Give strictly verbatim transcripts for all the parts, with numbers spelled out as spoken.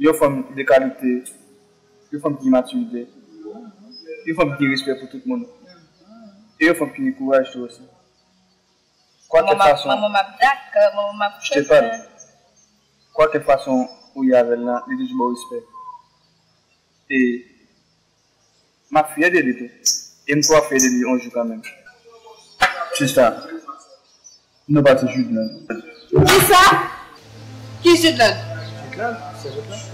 Yon fanm de kalite, yon fanm ki gen matirite, yon fanm ki gen respè pou tout moun, e yon fanm ki gen kouraj tou osi. Kwakèl fason, manman m ap dak, manman m ap chèche. Kwakèl fason ou ye avè l lan, li toujou ba w respè. E m ap fyè de li tou. E m tou ap fyè de li yon jou kanmenm. Sista, non pa se Judland. Kisa? Ki Judland? Judland, se Judland.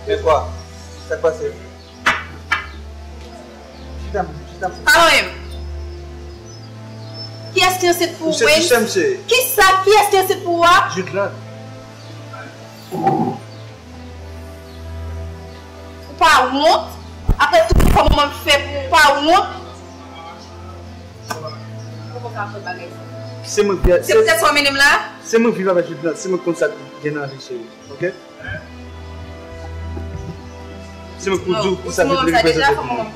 Men kwa? Sa k pase? Chita, chita. Pa manyen m. Kiyès ki ansent pou Wens? Kisa? Kiyès ki ansent pou ou a? Judland. Ou pa wont? Apre tout efò manman m fè pou ou, ou pa wont? Ou poko ka fè bagay sa. Se mwen ki... Se poutèt sa w mennen m la? Se mwen viv avèk Judland, se mwen konn sa k gen nan vi, cheri. Oke? Se mwen k pou di w ki sa Judland reprezante pou mwen.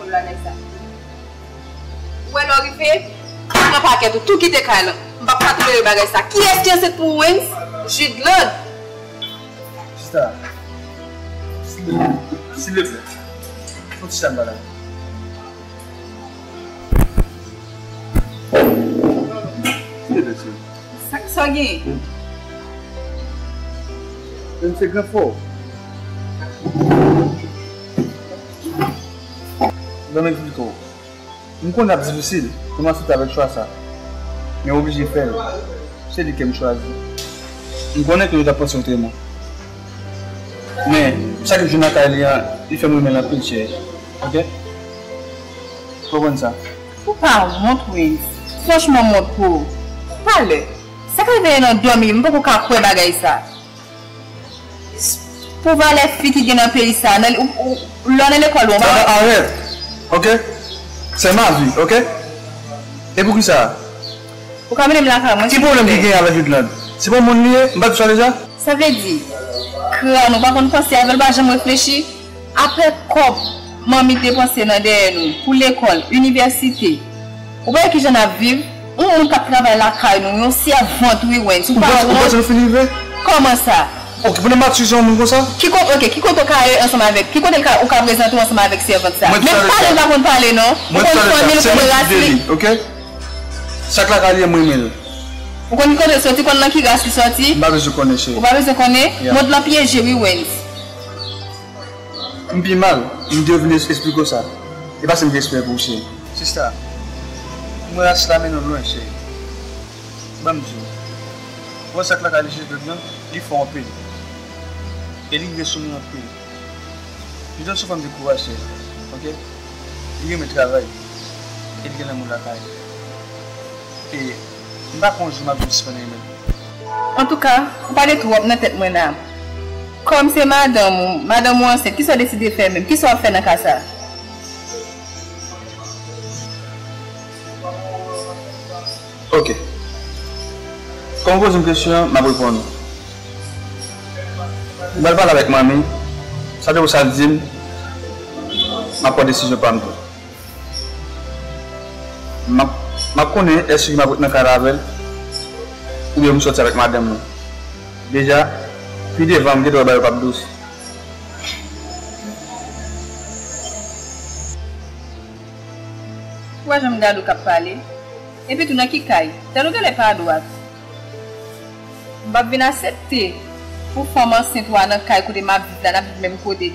Ou wè lè w rive, pran pakèt ou, tou kite kay lan. M p ap ka tolere bagay sa. Kiyès ki ansent pou Wens? Judland. Sista, silvouplè, yon ti chan bagay. Silvouplè, cheri. Sa, sa w genyen? Menm se gran fò. Ban m eksplike w. M konnen ap difisil pou m aksepte avèk chwa sa, men m oblije fè l. Se li ke m chwazi. M konnen ke yo t ap panse otreman. Men, sa ke m jwenn lakay li an, li fè m renmen l anpil, cheri. Oke? Ou konprann sa? Ou pa wont, Wens. Franchman, m wont pou ou. Talè, sa k rive nan dòmi, m poko ka kwè bagay sa. Pou valè fi ki gen nan peyi sa, nan, ou, ou, lè w nan lekòl, ou pa... Dada, arrête, oke? C'est ma vie, oke? E poukisa? Ou ka mennen m lakay mwen, silvouplè. Ki pwoblèm ki genyen avèk Judland? Se pa yon moun li ye, m pa di sa deja? Sa vle di, kràn ou pa konn panse avè l, ou pa janm reflechi? Apre kòb manmi depanse nan dèyè nou, pou lekòl, inivèsite, ou pa wè kijan n ap viv? Yon moun k ap travay lakay nou, yon sèvant, wi, Wens. Ou pa wont? Ou panse nou fin rive? Kòman sa? Oke, pou nou matize yon moun konsa? Ki kote, oke, ki kote ou ka ye ansanm avèk, ki kote l ka, ou ka prezante w ansanm avèk sèvant sa? Menm pale l pa konn pale, non. Ou konn fanmi l, ou konn ras li. Oke? Sa k lakay li an, m renmen l. Ou konn ki kote l soti, konn nan ki ras li soti? M pa bezwen konnen, cheri. Ou pa bezwen konnen? Mond lan pyeje, wi, Wens. M pi mal, m te vin esplike w sa. E pa se m ki espere pou w, cheri. Sista, m wè ras la mennen w lwen, cheri. Ban m di w. Ou wè sa k lakay li Judland nan, li fò anpil. E li rive sou nou anpil. Judland se yon fanm de kouraj, cheri. Oke? Li renmen travay. E li gen lanmou lakay. E m pa kwè yon jou m ap viv sispann renmen l. Antouka, ou pale twòp nan tèt mwen la. Kòm se madanm ou, madanm ou ansent, kisa w deside fè menm? Kisa w ap fè nan ka sa? Oke. Kòm ou poze m kesyon an, m ap reponn ou. M pral pale avèk manmi. Sa depi sa l di m, m ap pran desizyon pa m tou. M ap, m ap konnen èske m ap ret nan kay la avè l, oubyen m sòti avèk madanm mwen. Deja, pi devan, m gentan wè bagay yo p ap dous. Ou wè jan m gade w k ap pale? Epi tou nan ki kay? Tèt ou genlè pa dwat. M p ap vin aksepte pou fanm ansent ou a nan kay kote m ap viv la, n ap viv menm kote.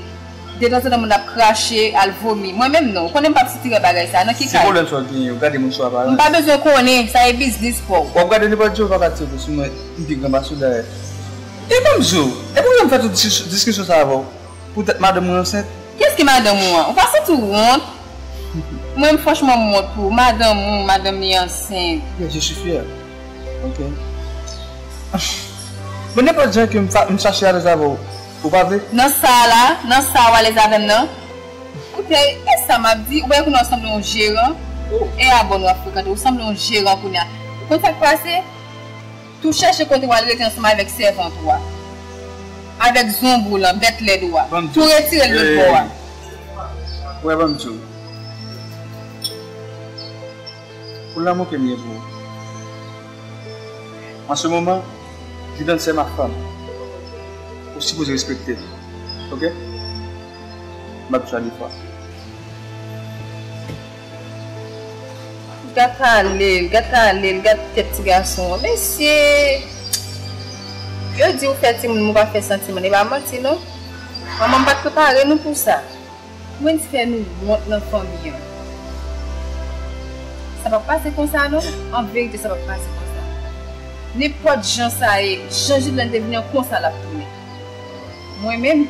Detanzantan moun ap krache, al vomi. Mwen menm non, ou konnen m p ap sitirè bagay sa. Nan ki kay? Se pwoblèm sa w genyen, ou gade moun sou aparans. M pa bezwen konnen, sa e biznis pa w. W ap gade nenpòt jan w pa ka tire sou mwen, m pi gran pase w dayè. E ban m di w, e poukisa m fè tout dis-, diskisyon sa avè w? Poutèt madanm mwen ansent. Kiyès ki madanm ou an? Ou pa santi w wont? Mwen, franchman, m wont pou ou. Madanm ou, madanm li ansent. Yes, je suis fier. Ok. Men nenpòt jan ke m fa-, m fache alèz avè w, ou pa vle? Nan sa a la, nan sa a w alèz avè m nan? Koute, e sa m ap di, ou wè kounye a w sanble yon jeran. Oh. E a bò nou ap frekante, ou sanble yon jeran kounye a. Ou konn sa k pase? Tou chèche kote w al rete ansanm avèk sèvant ou a. Avèk zonb ou lan, bèt lèd ou a. Tou retire l lòt bò a. Wè, ban m di w. Pou lanmou ke m gen pou ou. En ce moment, Judand c'est ma femme. Ou sipoze respekte l. Oke? M ap di sa de fwa. Gad ale l, gad ale l, gad tèt ti gason an. Mesye! Yo di ou fè timoun, ou pa fè santiman. E pa manti, non. Manman m pa t prepare nou pou sa. Wens fè nou wont nan fanmi an. Sa p ap pase konsa, non. An verite, sa p ap pase konsa. Nenpòt jan sa ye, jan Jidlèn te vini an, konsa l ap tounen. Mwen menm,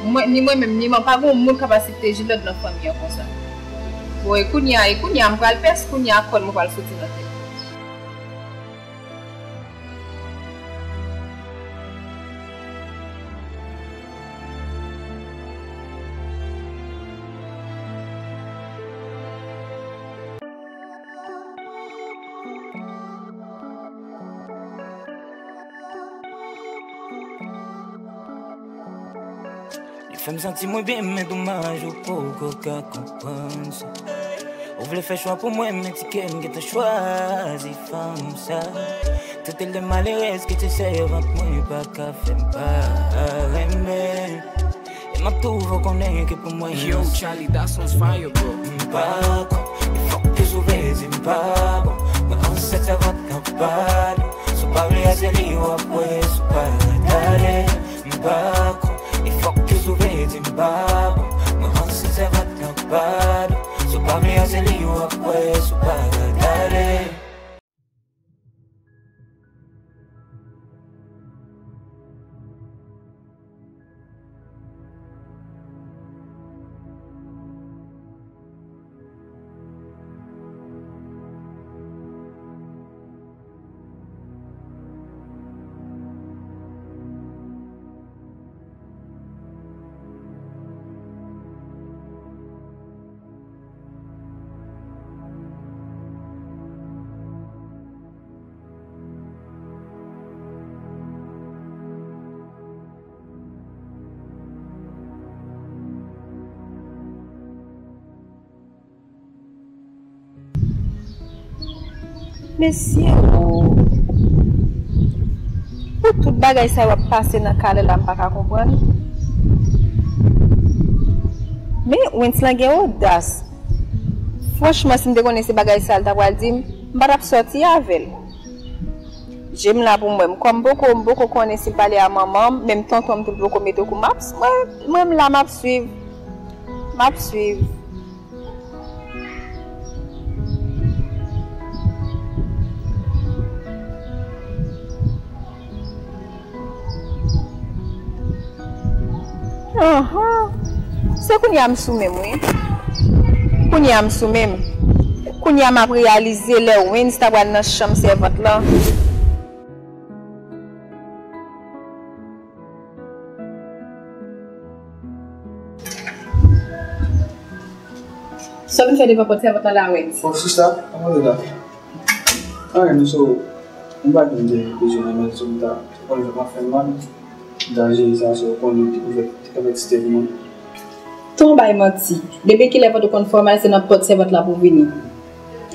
mwen, ni mwen menm, ni manman, pa gen yon moun k ap aksepte Jidlèn nan fanmi an konsa. Bon, e kounye a, e kounye a, m pral pès, kounye a, kòn mwen pral soti nan tèt. Li fè m santi mwen byen, men domaj ou poko ka konprann sa. Ou vle fè chwa pou mwen, men ti kè m gentan chwazi fanm sa. Tout lè malerèz ki te sèvant mwen pa ka fè m pa renmen. E m ap touvo konnen ke pou mwen. Yo, Charlie, that sounds fire, bro. M pa kon, e fòk ke sou vle di m pa bon. Mwen ansent sèvant nan pa bon. Si w pa vle a se li w ap wè, si w pa gade. M pa kon, e fòk ke sou vle di m pa bon. Mwen ansent sèvant nan pa bon. Si w pa vle a se li w ap wè, si w pa gade. Mesye o, pou tout bagay sa yo ap pase nan kay la, m pa ka konprann. Men Wens lan gen odas. Franchman, si m te konnen se bagay sa l ta pral di m, m pa t ap sòti avè l. Je m la pou m wè. M, kòm m poko, m poko konnen si l pale a manman m, menm tonton m tou l poko mete w kou. M ap, mwen, mwen m la, m ap swiv. M ap swiv. Anhan. Se kounye a m sou men m, wi. Kounye a m sou men m. Kounye a m ap reyalize lè Wens ta pral nan chanm sèvant lan. Sa w vin fè devan pòt sèvant lan la, Wens? Oh, sista, kòman w ye la? Anyen, non, so, m pa gen de bezwen nan men, so, m ta, ou konn jan m ap fè mal, m ta jere sa, so, ou konn dekouvèt, dekouvèt Steve mwen. Ton bay manti. Depi kilè vant ou konn fè w mal, se nan pòt sèvant la pou w vini.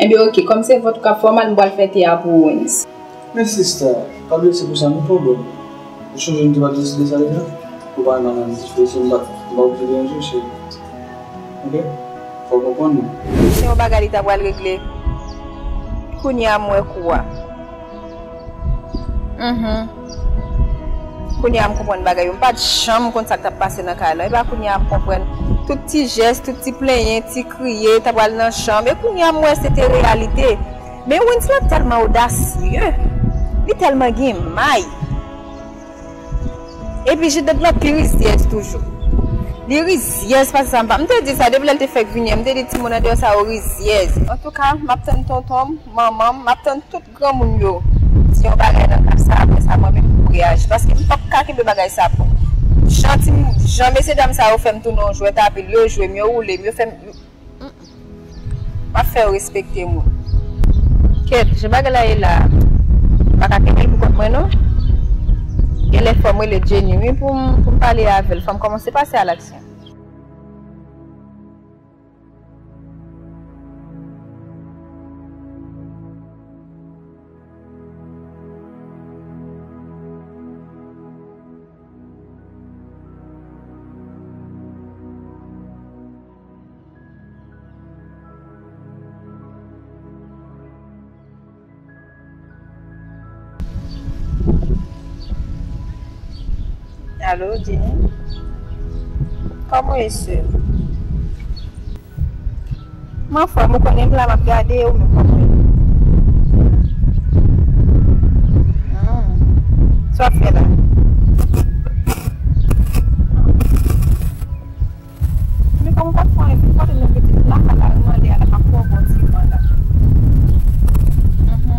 Ebyen, oke, kòm se vant ou k ap fè w mal, m pral fè te a pou ou, Wens. Men sista, pa bliye se pou sa nou pran bò. Ou sonje nou te pral deside sa deja? Ou pa renmen analiz, se m pa, m pa oblije gen yon sou se. Oke? Fò w konprann mwen. Se yon bagay li ta pral regle. Kounye a m wè kou a. Mhm. Kounye a m konprann bagay yo. M pa t janm konn sa k t ap pase nan kay lan. E pa kounye a m konprann. Tout ti jès, tout ti plenyen, ti kriye, ta pral nan chanm. E kounye a m wè se te reyalite. Men Wens lan tèlman odasye. Li tèlman gen may. Epi Jidèt lan pi rizyèz toujou. Li rizyèz pase sa m pa. M te di sa depi lè l te fèk vini an. M te di timoun andeyò sa yo rizyèz. Antouka, m ap tann tonton m, manman m, m ap tann tout granmoun yo di yon bagay nan ka sa, apre sa, mwen menm pou m reyaji. Paske m p ap ka kenbe bagay sa pou m. Jan ti, jan mesye dam sa yo fè m tounen yon jwèt avil, yo jwe m, yo woule m, yo fè m, yo, mm, mm. M ap fè yo respekte moun. Kèt, jan bagay la ye la, m pa ka kenbe l pou kont mwen, non. Genlè fò m rele Jenny, wi, pou m, pou m pale avè l. Fò m kòmanse pase a laksyon. Alo, Jenny? Kòman w ye, sè? M anfòm, ou konnen m la, m ap gade, ou menm kòman w ye? Hmm. Sa w ap fè la? Men kòm ou pa t fè anyen, poukisa w te menm rete lakay la, m anlè a la, m ap fè w bon ti man la. Mhm.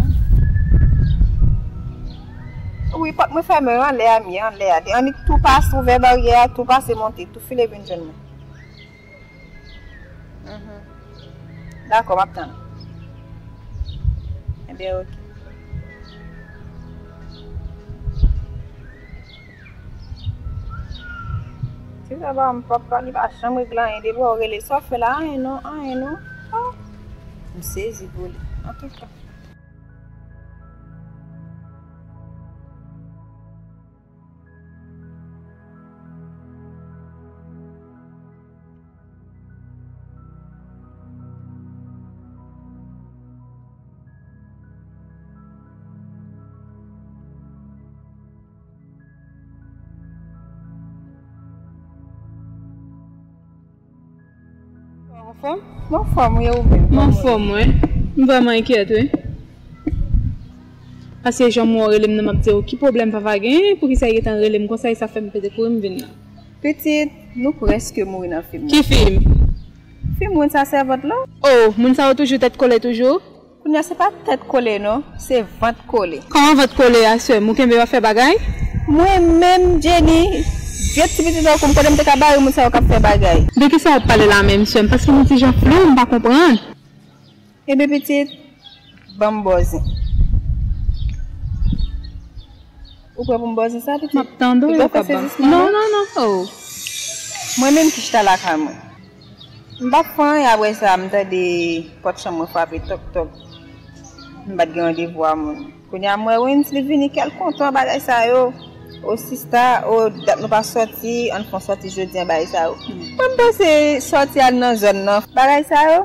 Wi, pòt mwen fèmen, anlè a, m ye anlè a. Annik tou pase, ouvè baryè a, tou pase monte, tou file vin jwenn mwen. Mhm. Dakò, m ap tann. Ebyen, oke. Si sa pa, m p ap, li pa janm regle anyen. Depi w rele, sa w fè la, anyen non, anyen non. Oh, m sezi pou li. Antouka. Ou anfòm? M anfòm, wi, ou menm? M anfòm, wi. M vrèman enkyèt, wi. Paske jan m wè w rele m nan, m ap di w, ki pwoblèm papa genyen? Poukisa li gentan rele m konsa? E sa fè m pete kouri m vin la. Pitit, nou prèske mouri nan fim nan. Ki fim? Fim moun sa sèvant lan. Oh, moun sa yo toujou tèt kole toujou? Kounye a se pa tèt kole non, se vant kole. Kòman vant kole a, sè m? Ou kenbe w ap fè bagay? Mwen menm, Jenny, vye ti pitit tankou m, kote m te ka bare moun sa yo k ap fè bagay? De ki sa w ap pale la menm, sè m? Paske m yon ti jan flou, m pa konprann. Ebyen pitit, ban m bòzen. Ou prè pou m bòzen sa, pitit? M ap tande w, papa. Non, non, non, oh. Mwen menm ki chita lakay mwen. M p ap fè anyen, apre sa, m tande pòt chanm mwen frape tòk, tòk. M pa t gen randevou a moun. Kounye a, m wè Wens, li vini, kè l kontan, bagay sa yo. O sista, o dat nou pa sòti, ann fè yon sòti jodi a, bagay sa yo. Mwen, m panse sòti al nan zòn nan, bagay sa yo.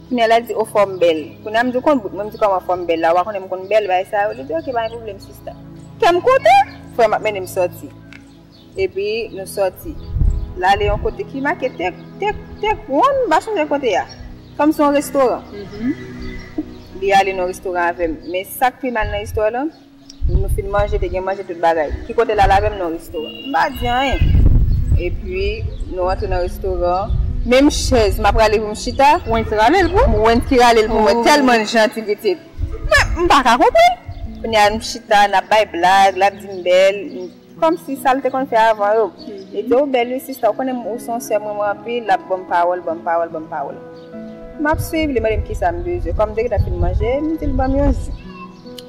Kounye a, l al di, o, fò m bèl. Kounye a, m di, ou konn bout mwen, m di, kòman fò m bèl la? Ou pa konnen m konn bèl, bagay sa yo. Li di, oke, pa gen pwoblèm, sista. Kè m kontan, frè m ap mennen m sòti. Epi, nou sòti. L ale yon kote ki make Tèk, Tèk, Tèk Wonn, m pa sonje kote a. Kòmsi yon restoran. Li ale nan restoran avè m. Men sa k pi mal nan istwa lan, nou fin manje, te gen manje tout bagay. Ki kote l al avè m nan restoran? M pa di anyen. Epi, nou antre nan restoran. Menm chèz, m ap rale pou m chita. Wens rale l pou? Wens ki rale l pou mwen, tèlman l janti, pitit. Mwen, m pa ka konprann. Kounye a, m chita, n ap bay blag, l ap di m bèl. Kòmsi sa l te konn fè avan yo. Li di, ou bèl wi sista, ou konnen ou se yon sè mwen, mwen anpil, l ap ban m pawòl, ban m pawòl, ban m pawòl. M ap swiv, li mande m kisa m bezwen. Kòm m te gentan fin manje, m di l ban m yon ji.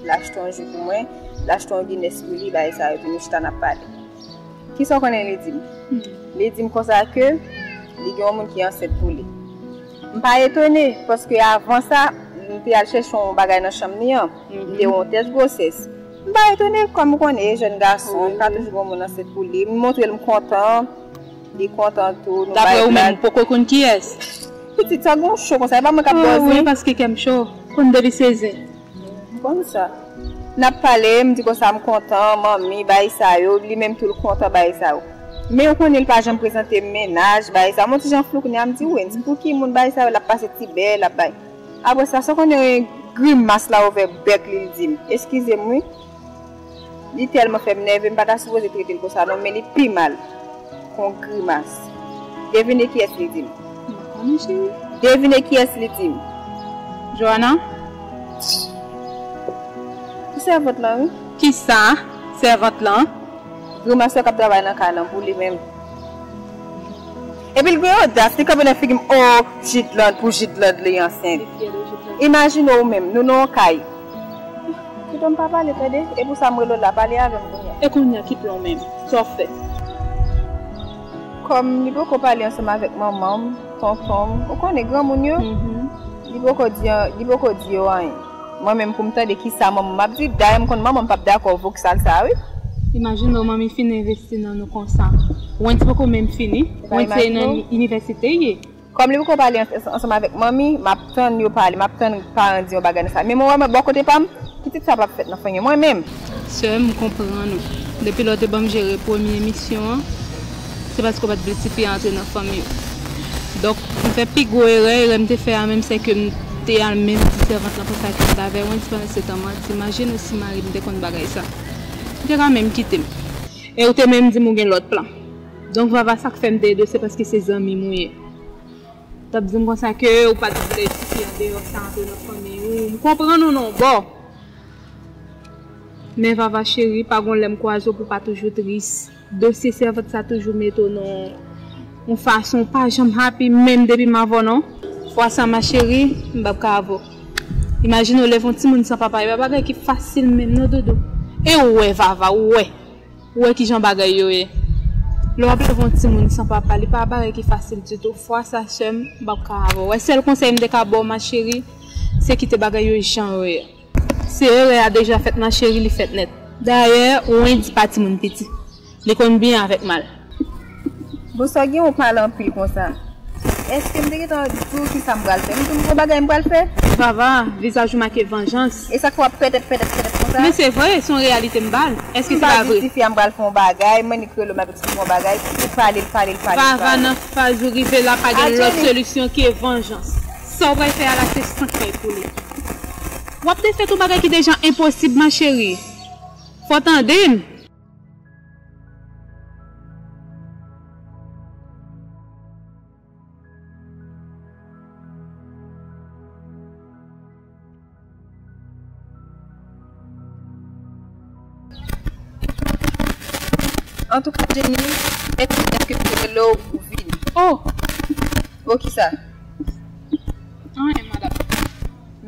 L achte yon ji pou mwen, l achte yon Guinness pou li, bagay sa yo, epi nou chita n ap pale. Kisa w konnen li di m? Li di m konsa ke li gen yon moun ki ansent pou li. M pa etone, paske avan sa, m te al chèche yon bagay nan chanm li an. M te wè yon tès gwosès. M pa etone, kòm ou konnen, e jèn gason, li ka toujou gen yon moun ansent pou li. M montre l m kontan, li kontan tou, nou bay blag. Daprè ou menm, ou poko konn kiyès? Pitit, sa gen cho konsa, e pa mwen k ap bòzen. Wi, paske kè m cho. Konn depi se zen. M konn sa. N ap pale, m di konsa m kontan, manmi, bay sa yo, li menm tou l kontan bay sa yo. Men ou konnen l pa janm prezante m mennaj, bay sa yo. M yon ti jan flou kounye a, m di, Wens, pou ki moun bay sa yo, l ap pase ti bèl, l ap bay. Apre sa, sa w konnen grimas la ouvè bèk li, l di m, eskize m wi. Li tèlman fè m nève, m pa ta sipoze trete l konsa non, men li pi mal. Fè yon grimas. Devine kiyès li di m. M pa konnen, cheri. Devine kiyès li di m. Joana? Pou sèvant lan, wi. Kisa? Sèvant lan? Grimas yo k ap travay nan kay lan pou li menm. Epi l gen odas, li kanpe nan figi m, o, Jidland, pou Jidland li ansent. Li fyè de Jidland. Imajine w menm, nou nan yon kay. Kite m pa pale, tande? E pou sa m rele w la, pale avè m kounye a. E kounye a, kite w menm. Sa w ap fè? Kòm li poko pale ansanm avèk manman m, tonton m, ou konnen granmoun yo, li poko di, li poko di yo anyen. Mwen menm pou m tande kisa manman m ap di, dayè m konn manman m p ap dakò voksal sa wi. Imajine w manmi fin envesti nan nou konsa. Wens poko menm fini. Wens se nan inivèsite l ye. Kòm li poko pale ans-, ansanm avèk manmi, m ap tann yo pale, m ap tann paran di yon bagay nan sa. Men mwen wè mwen bò kote pa m, pitit sa p ap fèt nan fanmi mwen menm. Sè m, m konprann ou. Depi lè w te ban m jere premye emisyon an, se paske w pa t vle tifi a antre nan fanmi w. Donk, m fè pi gwo erè, erè m te fè a menm, se ke m te al menm di sèvant lan konsa ke m t avè Wendy pandan se tan, m ap di, imajine w si mari m te konn bagay sa. Li te ka menm kite m. E ou te menm di m ou gen lòt plan. Donk, Vava, sa k fè m te ede w, se paske se zanmi m ou ye. T ap di m konsa ke ou pa t vle tifi andeyò sa antre nan fanmi ou. M konprann ou non, bò. Men Vava cheri, pa gon lè m kwaze w pou w pa toujou tris. Dosye sèvant sa toujou mete w nan yon fason w pa janm happy, menm depi m avè w non. Fwa sa, ma chérie, m p ap ka avè w. Imajine w leve yon timoun san papa, e pa bagay ki fasil menm non, doudou. E ou wè, Vava, ou wè. Ou wè kijan bagay yo ye. Lè w ap leve yon timoun san papa, li pa bagay ki fasil ditou. Fwa sa, sè m, m p ap ka avè w. Wè, sèl konsèy m te ka ba w, ma chérie, se kite bagay yo jan yo ye. Se erè a deja fèt, ma chérie, li fèt nèt. Dayè, Wendy pa timoun piti. Li konn byen avèk mal. Bonswa, gen ou pale anpil konsa. Èske m te gentan di w kisa m pral fè? M di w m gon bagay m pral fè? Vava, vizaj ou make vanjans. E sa k fè w ap pètèt, pètèt, pètèt konsa? Men se vre, se yon reyalite m ba l. Èske se pa vre? M pa di tifi a m pral fè yon bagay, m annik rele w, m ap eksplike yon bagay, li pale, li pale, li pale, li pale. Vava, nan faz ou rive la, pa gen lòt solisyon ke vanjans. Sa w pral fè a la, se san k pral koule. W ap defèt yon bagay ki deja enposib, ma chérie. Fò w tande m. Antouka, Jenny, mèsi dèske m te rele w pou vini. Oh! Oh, kisa? Anyen, madanm.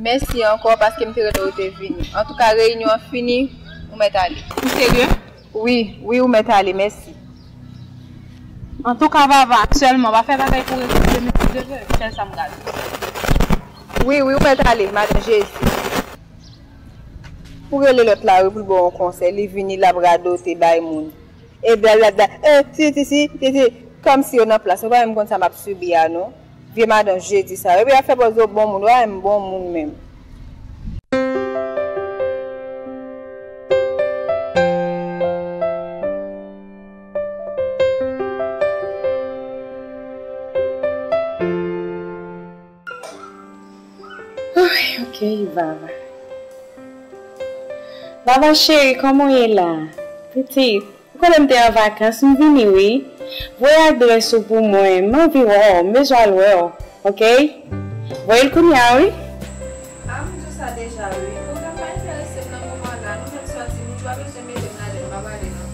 Mèsi ankò paske m te rele w, ou te vini. Antouka, reyinyon an fini, ou mèt ale. Ou serye? Wi, wi, ou mèt ale, mèsi. Antouka, Vava, sèlman, pa fè bagay pou rezoud demen pou devè, sèl sa m ka di. Wi, wi, ou mèt ale, madan Jezi. Ou rele lòt la, wi, pou l ba w yon konsèy, li vini, l ap radote, bay moun. E blablabla, e, titi, si, titi, kòmsi yo nan plas, ou pa menm konn sa m ap sibi a, non. Vye madan Jezi sa yo. Epi y ap fè pòz yo bon moun. Yo pa menm bon moun menm. Ay, ok, Vava. Vava cheri, kòman w ye la? Pitit. Ou konnen m te an vakans, m vini wi. Voye adrès ou pou mwen, m anvi wè w, m bezwen al wè w, ok? Voye l kounye a wi. A, m di w sa deja wi. Pwogram pa enterese m nan moman la, nou menm sòti, m pa bezwen mete m ladan l, m pa prale non.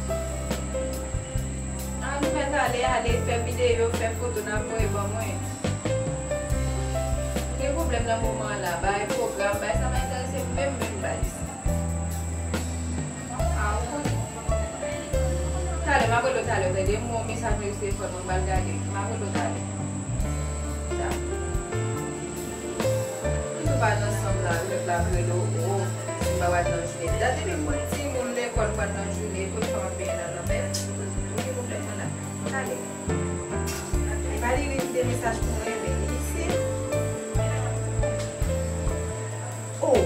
A, nou mèt ale, ale, fè videyo, fè foto, n a voye ban mwen. M gen pwoblèm nan moman la, bay pwogram, bay sa pa enterese m menm, menm baz. A, ou konnen. Talè, m ap rele w talè, tande? M wè yon mesaj nan telefòn mwen, m pral gade. M ap rele w talè. Tcha. Kite w pa nan sanm la, lòt la ap rele w, o, si m pa pral nan jounen. Dat depi m konn timoun lekòl m pral nan jounen, premye fwa m ap benyen nan lanmè. Ou gen pwoblèm mwen la. Talè. E pa li li kite mesaj pou mwen, men li isit. Oh!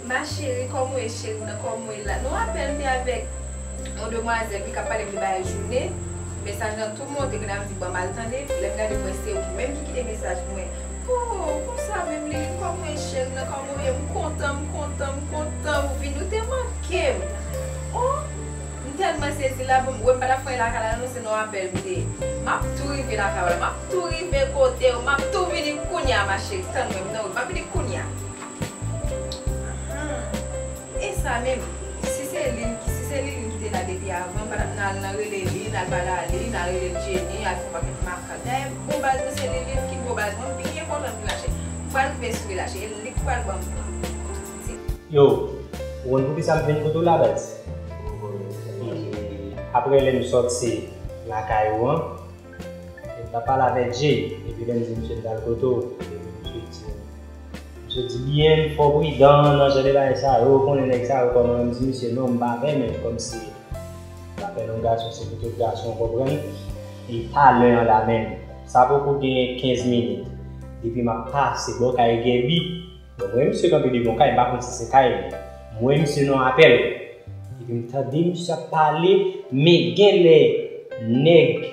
Ma chérie, kòman w ye, cheri m nan, kòman w ye la? Non, apèl m te avèk yon demwazèl, wi, k ap pale m de bagay jounen. Mesaj lan tou monte, gade m di, ban m al tande. Lè m gade, m wè se ou menm ki kite mesaj pou mwen. Oh, konsa menm, Liline, kòman w ye, cheri m nan, kòman w ye? M kontan, m kontan, m kontan ou vini, ou te manke m. Oh, m tèlman sezi la, bon, wè m pa t ap fè lakay la, non, se nan apèl m te ye. M ap tou rive lakay ou la, m ap tou rive kote w, m ap tou vini kounye a, ma chérie, tann mwen, m nan wout, m ap vini kounye a. Ahan. E sa menm, si se li, si se li, li ki te la depi avan, m pa t ap nan al nan rele li, n al pale a li, n al rele Jenny, al fè yon pakèt makak. Dayè, gwo baz mwen, se li, li ki gwo baz mwen, m byen kontan pou Rachel. M pral rive sou Rachel, e li ki pral ban m plan. Yo, ou konn poukisa m vin kote w la, baz? Apre lè m sòti lakay ou an, e m t ap pale avèk Jay, epi lè m di misye m t al kote w, epi misye di, misye di byen, fò w pridan nan jan de bagay sa yo, ou konnen nèg sa yo kòman, m di misye non, m pa vle, men kòmsi m pa fè non gason, se pou tout gason, w konprann? E talè an la menm, sa poko gen kenz minit, depi m ap pase bò kay Gaby, bon, m wè misye kanpe devan kay, m pa konn si se kay li. M wè misye nan apèl. Epi m tande misye ap pale, men genlè nèg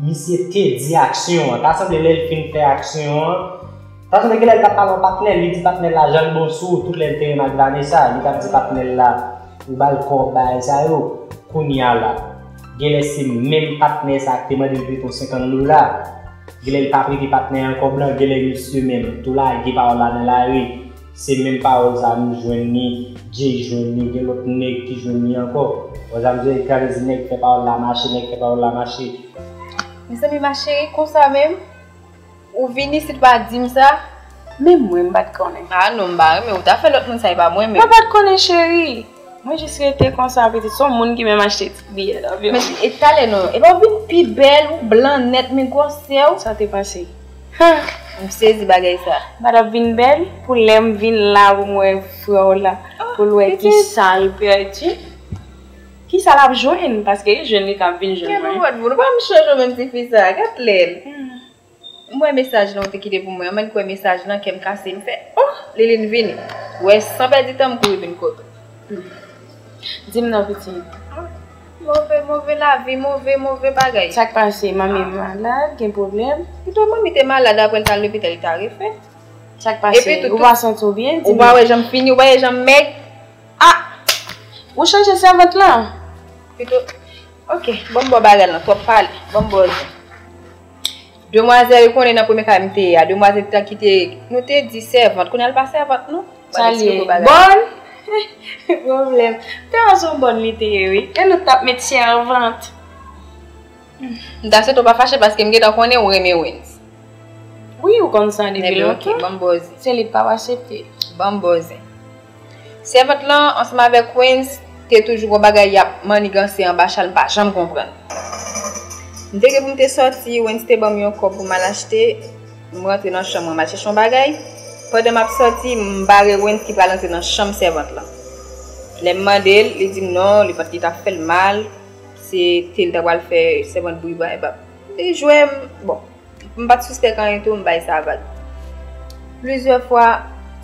misye te di aksyon an. Ta sanble lè l fin fè aksyon an, ta sanble genlè l t ap pale yon patnè l, li di patnè l la jan l bon sou ou, tout lè l te renmen ak Vanessa, li t ap di patnè l la, ou ba l kòb, bagay sa yo. Kounye a la, genlè se menm patnè sa a ki te mande l prete yon senkant dola. Genlè l pa prete patnè an kòb lan, genlè misye menm tou lage pawòl la nan lari. Se menm pawòl sa a m jwenn li, Jay jwenn li, gen lòt nèg ki jwenn li ankò. Wè sa m di, ekreze nèg fè pawòl la mache, nèg fè pawòl la mache. Mezanmi, ma chérie, konsa menm? Ou vin isit pa di m sa? Menm mwen, m pa t konnen. Ah non, m pa renmen ou ta fè lòt moun sa, e pa mwen menm. Mwen pa t konnen, cheri. Mwen jis rete konsa, pitit. Se yon moun ki menm achte ti biyè nan avyon. Men e talè non, e pa w vin pi bèl, ou blan nèt, men gwosè w. Sa te pase? Hah! M sezi bagay sa. M pa t ap vin bèl pou lè m vin la pou m wè frè w la, pou l wè ki sa l pèdi, ki sa l ap jwenn, paske li jwenn li k ap vin jwenn mwen. Kè nou wòt moun, ou pa m chanje menm ti fi sa, gad lè l. M wè mesaj lan ou te kite pou mwen an, men kwè mesaj lan, kè m kase, m fè, oh, Liline vini. Wè, san pèdi tan, m kouri vin kote w. Di m non, pitit. Move, move lavi, move, move bagay. Sa k pase? Manmi malad, gen pwoblèm? Pito manmi te malad, apre l t al lopital, li ta refè. Sa k pase? Ou pa santi w byen? Ou pa wè jan m fini, ou pa wè jan m mèg? Ah! Ou chanje sèvant lan? Pito, ok, ban m ba w bagay lan, twòp pale, ban m ba w zen. Demwazèl, ou konnen nan premye kay m te ye a, demwazèl ki te, nou te di sèvant, kounye a l pa sèvant non. Sa l ye? Bòn? Pwoblèm. Te wè se yon bòn li te ye wi. E nou t ap met sèvant. M ta swete w pa fache paske m gentan konnen ou renmen Wens. Wi, ou konn sa depi lontan. Ebyen, ok, ban m ba w zen. Se li k p ap aksepte. Ban m ba w zen. Sèvant lan, ansanm avèk Wens, te toujou gon bagay y ap manniganse anba chal, m pa janm konprann. M te gen pou m te sòti, Wens te ban m yon kòb pou m al achte, m rantre nan chanm mwen, m al chèche yon bagay. Pandan m ap sòti, m bare Wens ki pral antre nan chanm sèvant lan. Lè m mande l, li di m non, li pa t, li t ap fè l mal, se te l ta pral fè sèvant bri bay bab. Li jwe m, bon. M pa t sispèk anyen tou, m bay sa vag. Plizyè fwa,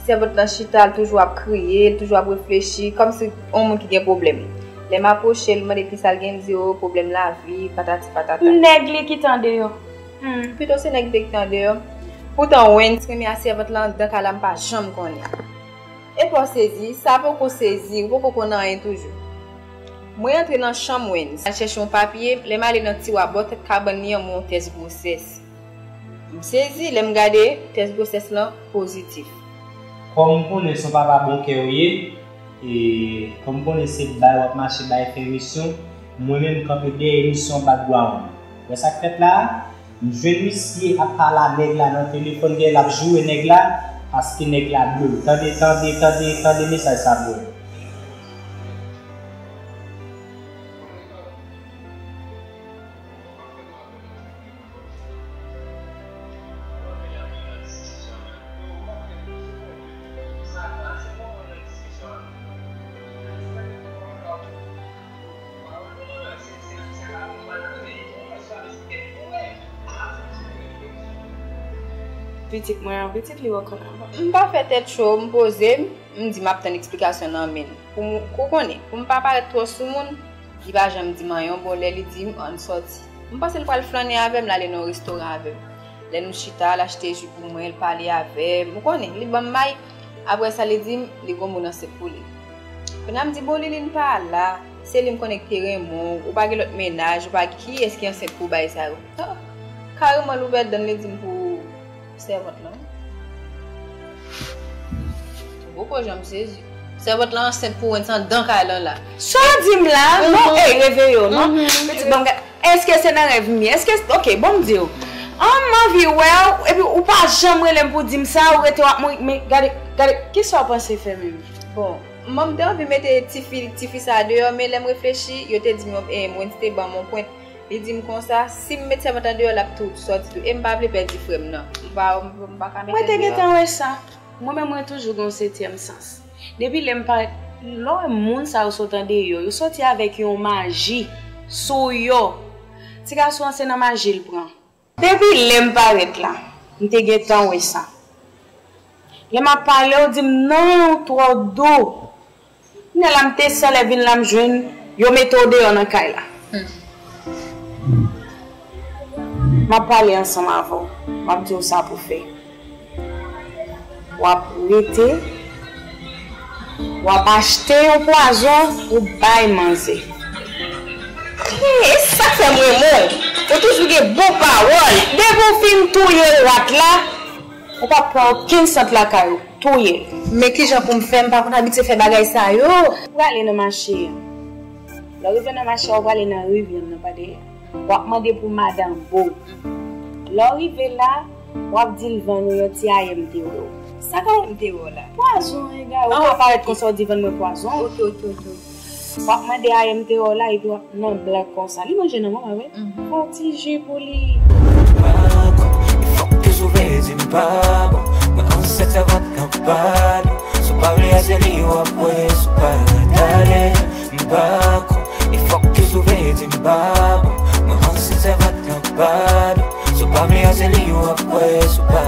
sèvant lan chita, l toujou ap kriye, l toujou ap reflechi, kòmsi yon moun ki gen pwoblèm. Lè m apwoche l, m mande l kisa l gen, l di, o, pwoblèm lavi, patati patata. Nèg li ki t andeyò. Hmm, pito se nèg li te kite andeyò. Poutan, Wens renmen a sèvant lan anndan kay la, m pa janm konnen. Epa w sezi, sa poko sezi, ou poko konn anyen toujou. Mwen antre nan chanm Wens, al chèche yon papye, lè m ale nan tiwa bò tèt kabann li an, m wè yon tès gwosès. M sezi, lè m gade, tès gwosès lan pozitif. Kòm m konnen se yon papa bon kè ou ye, e kòm m konnen se bay w ap mache bay fè misyon, mwen menm m kanpe dèyè misyon background. Wè sa k fèt la a? M jwenn misye ap pale a nèg la nan telefòn, genlè l ap joure nèg la, paske nèg la blo l. Tande, tande, tande, tande mesaj sa bro. Pitit mwen an, pitit li wè kòman. M pa fè tèt cho, m poze m, m di m ap tann eksplikasyon nan men l. Pou m, ou konnen, pou m pa parèt twò soumoun, li pa janm di m anyen. Yon bon lè li di m, ann sòti. M panse l pral flannen avè m, l ale nan yon restoran avè m. Lè nou chita, l achte ji pou mwen, l pale avè m. Ou konnen, li ban m may. Apre sa, li di m, li gon moun ansent pou li. Kounye a m di, bon, Liline pa la. Se li m konnen ki te renmen w. Ou pa gen lòt mennaj, ou pa, kiyès ki ansent pou w bay sa yo? Ah, kareman l ouvè dan l, li di m pou sèvant lan. Ou poko janm sezi. Sèvant lan ansent pou Wens anndan kay lan la. Sa w di m la? Non, ey, reveye w, non. Pitit, ban m gade. Èske se nan rèv m ye? Èske, ok, bon m di w. An, m anvi wè w, epi ou pa janm rele m pou di m sa, ou rete w ap mouri. Men gade, gade, kisa w panse fè menm? Bon, mwen m te anvi mete tifi, tifi sa a deyò, men lè m reflechi, yo te di m, e, Wens te ban m yon pwent. Li di m konsa, si m met sèvant lan deyò, l ap tou sòti tou. E m pa vle pèdi frè m nan. M pa, m pa ka mete l deyò. Mwen te gentan wè sa. Mwen menm, mwen toujou gen yon setyèm sans. Depi lè m parèt, lè w wè moun sa yo sot andeyò, yo sòti avèk yon maji sou yo. Ti gason an se nan maji l pran. Depi lè m parèt la, m te gentan wè sa. Lè m ap pale, w di m non, w twò dou. Kounye a la, m te san lè vin la, m jwenn yo mete w deyò nan kay la. M ap pale ansanm avè w, m ap di w sa pou fè. W ap rete, w ap achte yon pwazon, ou bay manzè. E sa k fè m renmen w. Ou toujou gen bon pawòl. Depi w fin touye rat la, ou p ap pran okenn sant lakay ou. Touye l. Men kijan pou m fè, m pa konn abitye fè bagay sa yo. Ou prale nan mache an. Lè w rive nan mache a, ou prale nan rivyè nan pa dèyè. W ap mande pou madan Bo. Lè w rive la, w ap di l vann ou yon ti ayè m te wè w. Sa k ayè m te wè w la? Pwazon, egare. Ou ka parèt konsa, w di vann mwen pwazon. Ok, ok, ok. W ap mande ayè m te wè w la, epi w ap nan blag konsa. Li manje non, mwen, pa vre? Fè yon ti ji pou li. Pardon, e fòk ke sou vle di m pa bon. Mwen ansent sèvant nan padon. Si w pa vle a se li w ap wè, si w pa rete ale, m pa kon. E fòk ke sou vle di m pa bon. Mwen ansent sèvant nan padon. Si w pa vle a se li w ap wè, si w pa